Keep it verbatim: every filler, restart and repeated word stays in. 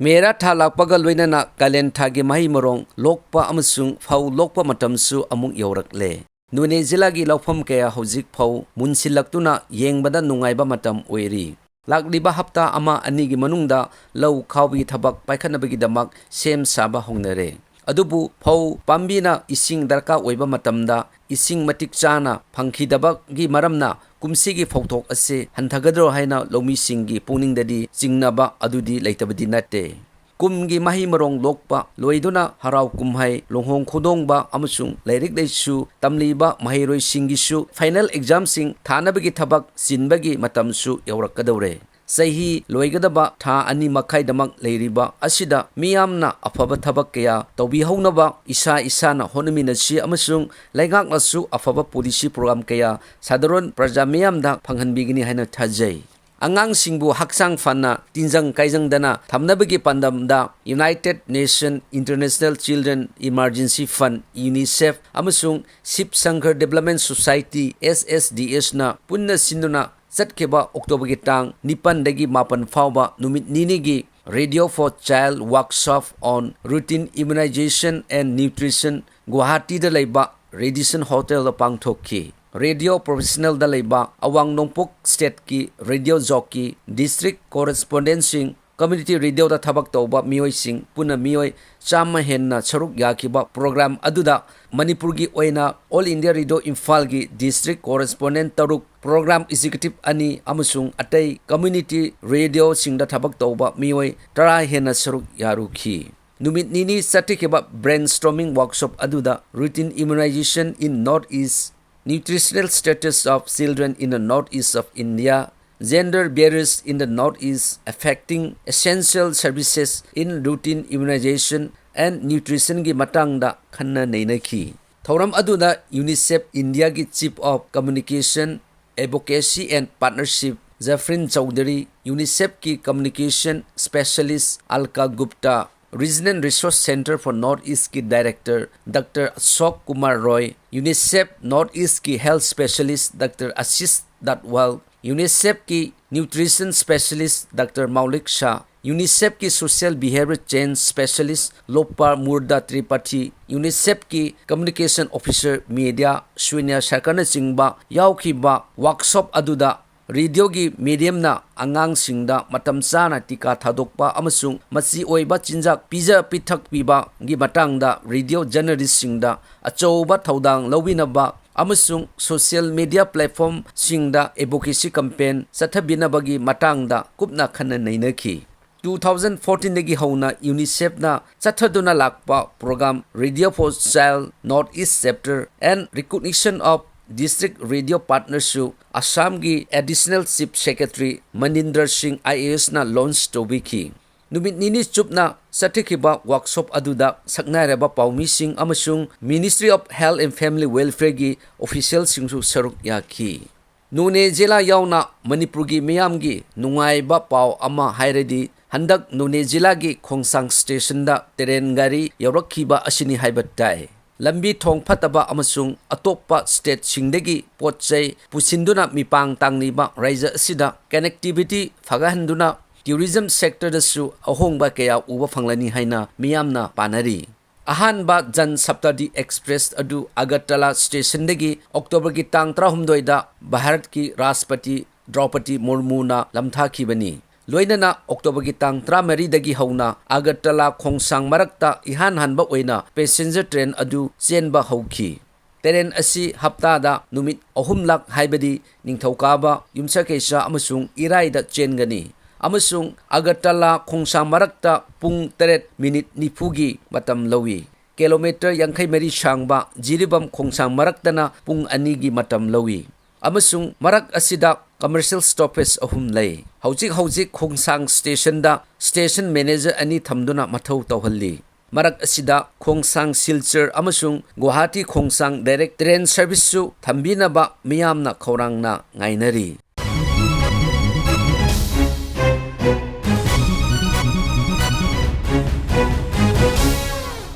ꯃꯦꯔꯥ ꯊꯥ ꯂꯥꯛꯄꯒ ꯂꯣꯏꯅꯅ ꯀꯥꯂꯦꯟ ꯊꯥꯒꯤ ꯃꯍꯩ ꯃꯔꯣꯡ ꯂꯣꯛꯄ ꯑꯃꯁꯨꯡ ꯐꯧ ꯂꯣꯛꯄ ꯃꯇꯝꯁꯨ ꯑꯃꯨꯛ ꯌꯧꯔꯛꯂꯦ꯫ ꯅꯣꯅꯦ ꯖꯤꯂꯥꯒꯤ ꯂꯧꯐꯝ ꯀꯌꯥ ꯍꯧꯖꯤꯛ ꯐꯧ ꯃꯨꯟꯁꯤꯜꯂꯛꯇꯨꯅ ꯌꯦꯡꯕꯗ ꯅꯨꯡꯉꯥꯏꯕ ꯃꯇꯝ ꯑꯣꯏꯔꯤ꯫ ꯂꯥꯛꯂꯤꯕ ꯍꯞꯇꯥ ꯑꯃ ꯑꯅꯤꯒꯤ ꯃꯅꯨꯡꯗ ꯂꯧ ꯈꯥꯎꯕꯒꯤ ꯊꯕꯛ ꯄꯥꯏꯈꯠꯅꯕꯒꯤꯗꯃꯛ ꯁꯦꯝ ꯁꯥꯕ ꯍꯧꯅꯔꯦ꯫ ꯑꯗꯨꯕꯨ ꯐꯧ ꯄꯥꯝꯕꯤꯅ ꯏꯁꯤꯡ ꯗꯔꯀꯥꯔ ꯑꯣꯏꯕ ꯃꯇꯝꯗ ꯏꯁꯤꯡ ꯃꯇꯤꯛ ꯆꯥꯅ ꯐꯪꯈꯤꯗꯕꯒꯤ ꯃꯔꯝꯅ ꯀꯨꯝꯁꯤꯒꯤ ꯐꯧꯊꯣꯛ ꯑꯁꯤ ꯍꯟꯊꯒꯗ꯭ꯔꯣ ꯍꯥꯏꯅ ꯂꯧꯃꯤꯁꯤꯡꯒꯤ ꯄꯨꯛꯅꯤꯡꯗꯗꯤ ꯆꯤꯡꯅꯕ ꯑꯗꯨꯗꯤ ꯂꯩꯇꯕꯗꯤ ꯅꯠꯇꯦ꯫ ꯀꯨꯝꯒꯤ ꯃꯍꯩ ꯃꯔꯣꯡ ꯂꯣꯛꯄ ꯂꯣꯏꯗꯨꯅ ꯍꯔꯥꯎ ꯀꯨꯝꯍꯩ, ꯂꯨꯍꯣꯡ ꯈꯣꯡꯗꯣꯡꯕ ꯑꯃꯁꯨꯡ ꯂꯥꯏꯔꯤꯛ ꯂꯥꯏꯁꯨ ꯇꯝꯂꯤꯕ ꯃꯍꯩꯔꯣꯏꯁꯤꯡꯒꯤꯁꯨ ꯐꯥꯏꯅꯦꯜ ꯑꯦꯛꯖꯥꯝꯁꯤꯡ ꯊꯥꯅꯕꯒꯤ ꯊꯕꯛ ꯆꯤꯟꯕꯒꯤ ꯃꯇꯝꯁꯨ ꯌꯧꯔꯛꯀꯗꯧꯔꯦ꯫ ꯆꯍꯤ ꯂꯣꯏꯒꯗꯕ ꯊꯥ ꯑꯅꯤ ꯃꯈꯥꯏꯗꯃꯛ ꯂꯩꯔꯤꯕ ꯑꯁꯤꯗ ꯃꯤꯌꯥꯝꯅ ꯑꯐꯕ ꯊꯕꯛ ꯀꯌꯥ ꯇꯧꯕꯤꯍꯧꯅꯕ ꯏꯁꯥ ꯏꯁꯥꯅ ꯍꯣꯠꯅꯃꯤꯟꯅꯁꯤ ꯑꯃꯁꯨꯡ ꯂꯩꯉꯥꯛꯅꯁꯨ ꯑꯐꯕ ꯄꯣꯂꯤꯁꯤ ꯄ꯭ꯔꯣꯒ꯭ꯔꯥꯝ ꯀꯌꯥ ꯁꯥꯙꯥꯔꯟ ꯄ꯭ꯔꯖꯥ ꯃꯤꯌꯥꯝꯗ ꯐꯪꯍꯟꯕꯤꯒꯅꯤ ꯍꯥꯏꯅ ꯊꯥꯖꯩ꯫ ꯑꯉꯥꯡꯁꯤꯡꯕꯨ ꯍꯛꯆꯥꯡ ꯐꯅ ꯇꯤꯟꯖꯪ ꯀꯥꯏꯖꯪꯗꯅ ꯊꯝꯅꯕꯒꯤ ꯄꯥꯟꯗꯝꯗ United Nation International Children Emergency Fund, UNICEF, ꯑꯃꯁꯨꯡ ꯁꯤꯕ ꯁꯪꯒꯔ ꯗꯤꯕꯦꯂꯞꯃꯦꯟ ꯁꯣꯁꯥꯏꯇꯤ, SSDS, ꯅ ꯄꯨꯟꯅ ꯁꯤꯟꯗꯨꯅ ꯆꯠꯈꯤꯕ ꯑꯣꯛꯇꯣꯕꯔꯒꯤ ꯇꯥꯡ ꯅꯤꯄꯥꯟꯗꯒꯤ ꯃꯥꯄꯟ ꯐꯥꯎꯕ ꯅꯨꯃꯤꯠ ꯅꯤꯅꯤꯒꯤ Radio for Child Workshop on Routine Immunization and Nutrition ꯒꯨꯋꯥꯍꯥꯇꯤꯗ ꯂꯩꯕ ꯔꯦꯗꯤꯁꯟ ꯍꯣꯇꯦꯜꯗ ꯄꯥꯡꯊꯣꯛꯈꯤ꯫ ꯔꯦꯗꯤꯑꯣ ꯄ꯭ꯔꯣꯐꯦꯁꯅꯦꯜꯗ ꯂꯩꯕ ꯑꯋꯥꯡ ꯅꯣꯡꯄꯣꯛ ꯁ꯭ꯇꯦꯠꯀꯤ ꯔꯦꯗꯤꯑꯣ ꯖꯣꯀꯤ, ꯗꯤꯁꯇ꯭ꯔꯤꯛ ꯀꯣꯔꯦꯁꯄꯣꯟꯗꯦꯟꯠꯁꯤꯡ, ꯀꯝꯌꯨꯅꯤꯇꯤ ꯔꯦꯗꯤꯑꯣꯗ ꯊꯕꯛ ꯇꯧꯕ ꯃꯤꯑꯣꯏꯁꯤꯡ ꯄꯨꯟꯅ ꯃꯤꯑꯣꯏ ꯆꯥꯝꯃ ꯍꯦꯟꯅ ꯁꯔꯨꯛ ꯌꯥꯈꯤꯕ ꯄ꯭ꯔꯣꯒ꯭ꯔꯥꯝ ꯑꯗꯨꯗ ꯃꯅꯤꯄꯨꯔꯒꯤ ꯑꯣꯏꯅ ꯑꯣꯜ ꯏꯟꯗꯤꯌꯥ ꯔꯦꯗꯤꯑꯣ ꯏꯝꯐꯥꯜꯒꯤ ꯗꯤꯁꯇ꯭ꯔꯤꯛ ꯀꯣꯔꯦꯁꯄꯣꯟꯗꯦꯟꯠ ꯇꯔꯨꯛ, ꯄ꯭ꯔꯣꯒ꯭ꯔꯥꯝ ꯑꯦꯛꯖꯤꯀ꯭ꯌꯨꯇꯤꯚ ꯑꯅꯤ ꯑꯃꯁꯨꯡ ꯑꯇꯩ ꯀꯝꯌꯨꯅꯤꯇꯤ ꯔꯦꯗꯤꯑꯣꯁꯤꯡꯗ ꯊꯕꯛ ꯇꯧꯕ ꯃꯤꯑꯣꯏ ꯇꯔꯥ ꯍꯦꯟꯅ ꯁꯔꯨꯛ ꯌꯥꯔꯨꯈꯤ꯫ ꯅꯨꯃꯤꯠ ꯅꯤꯅꯤ ꯆꯠꯊꯈꯤꯕ ꯕ꯭ꯔꯦꯟꯁ꯭ꯇꯣꯔꯃꯤꯡ ꯋꯥꯔꯛꯁꯣꯞ ꯑꯗꯨꯗ Routine Immunization in North East, Nutritional Status of Children in the North East of India, Gender Barriers in the North East Affecting Essential Services in Routine Immunization and Nutrition ꯒꯤ ꯃꯇꯥꯡꯗ ꯈꯟꯅ ꯅꯩꯅꯈꯤ꯫ ꯊꯧꯔꯝ ꯑꯗꯨꯗ UNICEF India ꯒꯤ Chief of Communication, Advocacy and Partnership ꯖꯐ꯭ꯔꯤꯟ Chaudhry, UNICEF ꯀꯤ Communication Specialist ꯑꯜꯀꯥ Gupta, Regional Resource Center for North East ꯀꯤ Director Doctor Ashok Kumar Roy, UNICEF North East ꯀꯤ Health Specialist Doctor Ashish Dadwal, UNICEF ꯀꯤ Nutrition Specialist Doctor Maulik Shah, UNICEF ꯀꯤ Social Behavior Change Specialist Lopa Murda Tripathi, UNICEF ꯀꯤ Communication Officer Media Sunya Sarkarnꯆꯤꯡꯕ ꯌꯥꯎꯈꯤꯕ workshop ꯑꯗꯨꯗ radioꯒꯤ mediumꯅ ꯑꯉꯥꯡꯁꯤꯡꯗ ꯃꯇꯝ ꯆꯥꯅ ꯇꯤꯀꯥ ꯊꯥꯗꯣꯛꯄ ꯑꯃꯁꯨꯡ ꯃꯆꯤ ꯑꯣꯏꯕ ꯆꯤꯟꯖꯥꯛ ꯄꯤꯖ ꯄꯤꯊꯛꯄꯤꯕꯒꯤ ꯃꯇꯥꯡꯗ radio journalistꯁꯤꯡꯗ ꯑꯆꯧꯕ ꯊꯧꯗꯥꯡ ꯂꯧꯕꯤꯅꯕ ꯑꯃꯁꯨꯡ social media platformꯁꯤꯡꯗ advocacy campaign ꯆꯠꯊꯕꯤꯅꯕꯒꯤ ꯃꯇꯥꯡꯗ ꯀꯨꯞꯅ ꯈꯟꯅ ꯅꯩꯅꯈꯤ꯫ Two thousand fourteenꯗꯒꯤ ꯍꯧꯅ UNICEFꯅ ꯆꯠꯊꯗꯨꯅ ꯂꯥꯛꯄ program Radio for Child North East Chapter and Recognition of District Radio Partnership ꯑꯁꯥꯝꯒꯤ Additional Chief Secretary ꯃꯅꯤꯟꯗꯔ ꯁꯤꯡ IASꯅ launch ꯇꯧꯕꯤꯈꯤ꯫ ꯅꯨꯃꯤꯠ ꯅꯤꯅꯤ ꯆꯨꯞꯅ ꯆꯠꯊꯈꯤꯕ workshop ꯑꯗꯨꯗ ꯁꯛꯅꯥꯏꯔꯕ ꯄꯥꯎꯃꯤꯁꯤꯡ ꯑꯃꯁꯨꯡ Ministry of Health and Family Welfareꯒꯤ officialꯁꯤꯡꯁꯨ ꯁꯔꯨꯛ ꯌꯥꯈꯤ꯫ ꯅꯣꯅꯦ ꯖꯤꯂꯥ ꯌꯥꯎꯅ ꯃꯅꯤꯄꯨꯔꯒꯤ ꯃꯤꯌꯥꯝꯒꯤ ꯅꯨꯡꯉꯥꯏꯕ ꯄꯥꯎ ꯑꯃ ꯍꯥꯏꯔꯗꯤ, ꯍꯟꯗꯛ ꯅꯣꯅꯦ ꯖꯤꯂꯥꯒꯤ ꯈꯣꯡꯁꯥꯡ stationꯗ train ꯒꯥꯔꯤ ꯌꯧꯔꯛꯈꯤꯕ ꯑꯁꯤꯅꯤ ꯍꯥꯏꯕ ꯇꯥꯏ꯫ ꯂꯝꯕꯤ ꯊꯣꯡ ꯐꯠꯇꯕ ꯑꯃꯁꯨꯡ ꯑꯇꯣꯞꯄ stateꯁꯤꯡꯗꯒꯤ ꯄꯣꯠ ꯆꯩ ꯄꯨꯁꯤꯟꯗꯨꯅ ꯃꯤꯄꯥꯡ ꯇꯥꯡꯂꯤꯕ ꯔꯥꯖ꯭ꯌ ꯑꯁꯤꯗ connectivity ꯐꯒꯠꯍꯟꯗꯨꯅ tourism sectorꯗꯁꯨ ꯑꯍꯣꯡꯕ ꯀꯌꯥ ꯎꯕ ꯐꯪꯂꯅꯤ ꯍꯥꯏꯅ ꯃꯤꯌꯥꯝꯅ ꯄꯥꯅꯔꯤ꯫ ꯑꯍꯥꯟꯕ ꯖꯟ ꯁꯞꯇꯥꯗꯤ Express ꯑꯗꯨ ꯑꯒꯔꯇꯂꯥ stationꯗꯒꯤ Octoberꯒꯤ ꯇꯥꯡ ꯇꯔꯥꯍꯨꯝꯗꯣꯏꯗ ꯚꯥꯔꯠꯀꯤ ꯔꯥꯁꯇ꯭ꯔꯄꯇꯤ ꯗ꯭ꯔꯧꯄꯗꯤ ꯃꯨꯔꯃꯨꯅ ꯂꯝꯊꯥꯈꯤꯕꯅꯤ꯫ ꯂꯣꯏꯅꯅ Octoberꯒꯤ ꯇꯥꯡ ꯇꯔꯥꯃꯔꯤꯗꯒꯤ ꯍꯧꯅ ꯑꯒꯔꯇꯂꯥ ꯈꯣꯡꯁꯥꯡ ꯃꯔꯛꯇ ꯏꯍꯥꯟ ꯍꯥꯟꯕ ꯑꯣꯏꯅ passenger train ꯑꯗꯨ ꯆꯦꯟꯕ ꯍꯧꯈꯤ꯫ Train ꯑꯁꯤ ꯍꯞꯇꯥꯗ ꯅꯨꯃꯤꯠ ꯑꯍꯨꯝꯂꯛ, ꯍꯥꯏꯕꯗꯤ ꯅꯤꯡꯊꯧꯀꯥꯕ, ꯌꯨꯝꯁꯀꯩꯁ ꯑꯃꯁꯨꯡ ꯏꯔꯥꯏꯗ ꯆꯦꯟꯒꯅꯤ ꯑꯃꯁꯨꯡ ꯑꯒꯔꯇꯂꯥ ꯈꯣꯡꯁꯥꯡ ꯃꯔꯛꯇ ꯄꯨꯡ ꯇꯔꯦꯠ ꯃꯤꯅꯤꯠ ꯅꯤꯐꯨꯒꯤ ꯃꯇꯝ ꯂꯧꯏ꯫ Kilometre ꯌꯥꯡꯈꯩ ꯃꯔꯤ ꯁꯥꯡꯕ ꯖꯤꯔꯤꯕꯥꯝ ꯈꯣꯡꯁꯥꯡ ꯃꯔꯛꯇꯅ ꯄꯨꯡ ꯑꯅꯤꯒꯤ ꯃꯇꯝ ꯂꯧꯏ ꯑꯃꯁꯨꯡ ꯃꯔꯛ ꯑꯁꯤꯗ commercial stoppage ꯑꯍꯨꯝ ꯂꯩ꯫ ꯍꯧꯖꯤꯛ ꯍꯧꯖꯤꯛ ꯈꯣꯡꯁꯥꯡ stationꯗ station manager ꯑꯅꯤ ꯊꯝꯗꯨꯅ ꯃꯊꯧ ꯇꯧꯍꯜꯂꯤ꯫ ꯃꯔꯛ ꯑꯁꯤꯗ ꯈꯣꯡꯁꯥꯡ ꯁꯤꯜꯆꯔ ꯑꯃꯁꯨꯡ ꯒꯨꯋꯥꯍꯥꯇꯤ ꯈꯣꯡꯁꯥꯡ direct train serviceꯁꯨ ꯊꯝꯕꯤꯅꯕ ꯃꯤꯌꯥꯝꯅ ꯈꯧꯔꯥꯡꯅ ꯉꯥꯏꯅꯔꯤ꯫